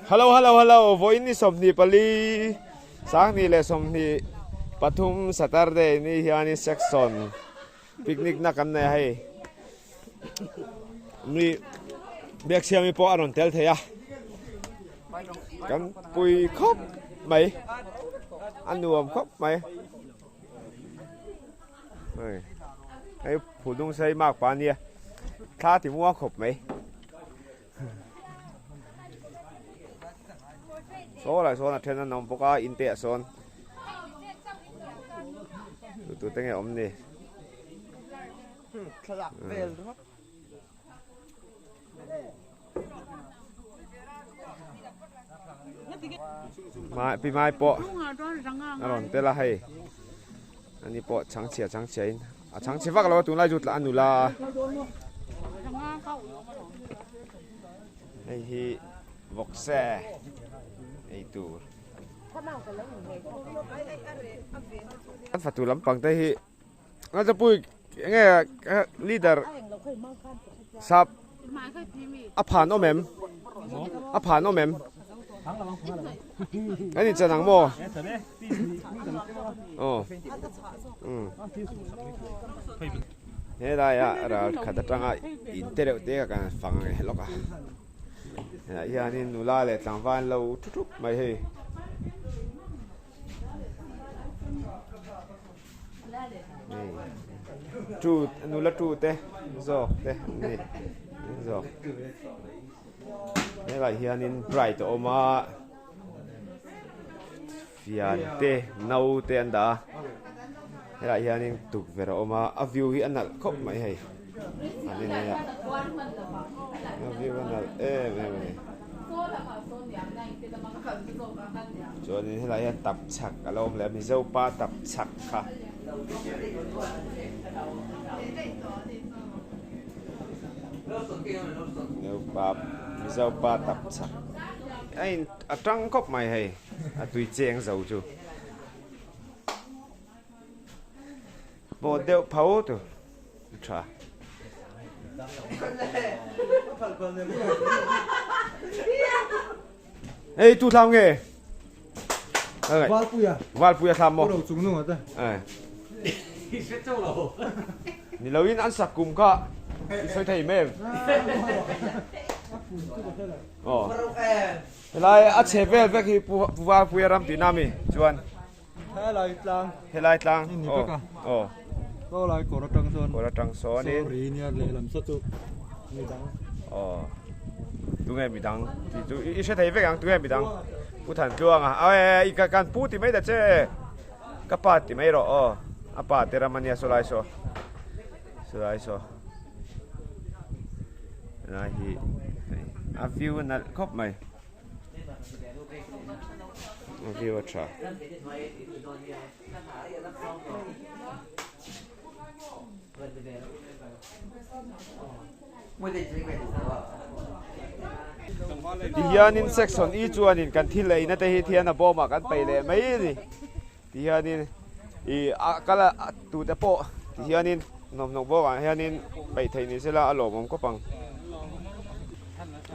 Hello hello hello vawiin ni 24 Sangni leh 23 Saturday ni hianin section picnic na kan nei a hei mi biaksiami pawh a rawn tel thei a kan pui khawp mai a nuam khawp mai hei hei phulung sei mak pa ania thla ti muang khawp mai. Saw lai sawn a then an awm bawk a in te ah sawn tu tu te nge awm ni mai pi mai pawh a rawn tel a hei ani pawh chhangchhia chhangchhia in a chhangchhe vak lo a tunlai chu tla a nula a. Hei hi vawkse ei tur an fatu lampang te hi Ngachapui enge leader sap a phan awm em a phan awm em an in chan ang maw aw um Helai ah ral khat atanga in te reuh te kan fang ang lawk a hetah hianin nula leh tlangval an lo thu thup mai hei. Tu nula tu te zawk te an ni zawk helai hianin bride a awm a fian te no te an dah a helai hianin tukverh a awm a a view hi a nalh khawp mai hei an en a a view a nalh em em a ni. Chuanin helai hian tap chhak a lo awm leh a Mizo pa tap chhak kha. Mizo pa tap chhak a in a tang khawp mai hei a tui cheng zo chu. Pawh deuh pho tu tha. Ei tu thlam nge? Valpuia. Valpuia thlam maw? Ro chung nung ata. Eh. Ni lo in an sak kum kha i sawi thei mem. Oh. Helai a chhe vel vek hi pu Valpuia ram tihna mi chuan. Helai tlang. Helai tlang. Ni vek a. Aw. Saw lai kawr atang sawn. Kawr atang sawn in. Saw ri nia lehlam saw chu midang. Aw. Tunge midang tih chu i hre thei vek ang tunge midang. Pu Thantluanga. Aw i ka kan pu ti mai ta che. Ka pa ti mai rawh aw. A pa te ram ania saw lai saw. Saw lai saw. Helai hi a view a nalh khawp mai. A view a tha. Tihianin section E chuanin kan thil eina te hi thian a bawmah kan peih leh mai a ni. Tihianin ih a kal a tute pawh tihianin hnawmhnawk bawkah hianin peih theih ni sela a lawmawm khawp ang.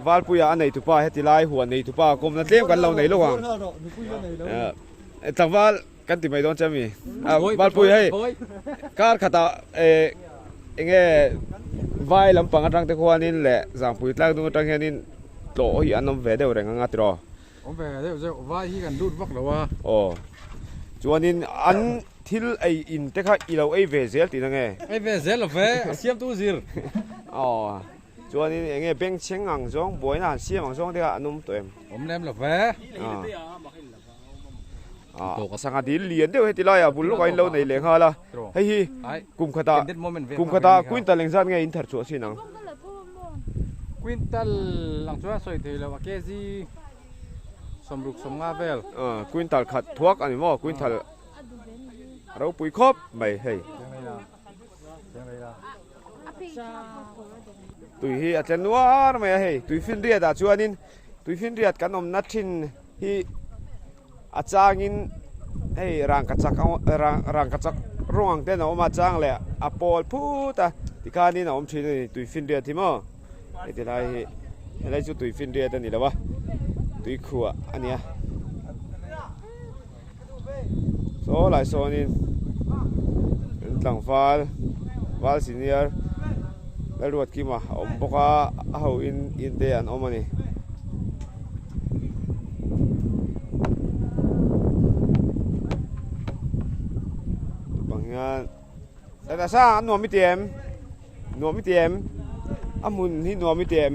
Valpuia a neitupa heti lai huan neitupa kawmna tlem kan lo nei lawk ang. Tlangval kan ti mai dawn che ami? Valpui hei kar khatah enge vai lampang atang te khuanin leh Zangpui tlak dung atang hianin tlawh hi an awm ve deuh reng anga tiraw? Awm ve deuh zeuh, vai hi kan lut vak lo a. Aw. Chuanin an thil ei in te kha i lo ei ve zel tihna nge? Ei ve zel lo ve, a siamtu zir. Aw. Chuanin eng nge bengchheng ang zawng, buaina han siam ang zawng te kha an awm tawh em? Awm lem lo ve. Aw. Sangha dil lian deuh heti laiah bul lawkah in lo nei leh nghal a. Hei hi kum khatah kum khatah quintal engzat nge in thar chhuah sin ang? Quintal ang chuan sawi thei lo a kg 65 vel. Quintal khat thuak a ni maw quintal ropui khawp mai hei. Tui hi a tle nuar mai a hei tuifinriat ah chuanin tuifinriat kan awmna thin hi a changin hei rangkachak rangkachak rawng ang ten a awm a chang leh a pawl phut a tikhanin a awm thin a ni tuifinriat hi maw heti lai hi helai chu tuifinriat a ni lo a. Tuikhuah a nia. Saw lai sawnin an tlangval val senior Lalruatkima a awm bawk a a ho in in te an awm a ni. Bang hian tah sang an nuam i ti em? Nuam i ti em? A hmun hi nuam i ti em?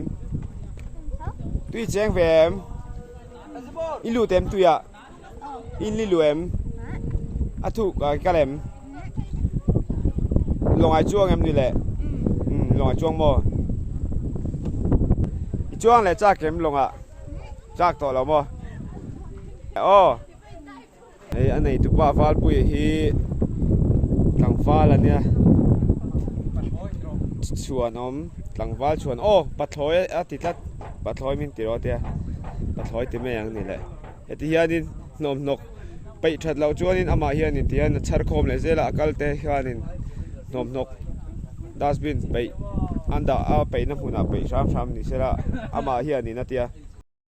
Tui cheng ve em? I lut em tuiah? In li lu em? A thuk a kal em? Lawngai chuang em ni le? Umm lawngai chuang maw? I chuang leh chak em lawngah? Chak tawh lo maw? Aw. Hei a nei tupa Valpuia hi tlangval a nia chhuan awm tlangval chhuan aw pathlawi a ti tlat pathlawi min ti rawh a tia pathlawi ti mai ang ni le heti hianin hnawmhnawk peih that loh chuanin amah hianin ti hian a chhar khawm leh zel a a kal te hianin hnawmhnawk dustbin peih an dah a peihna hmunah peih hram hram ni sela amah hianin a tia.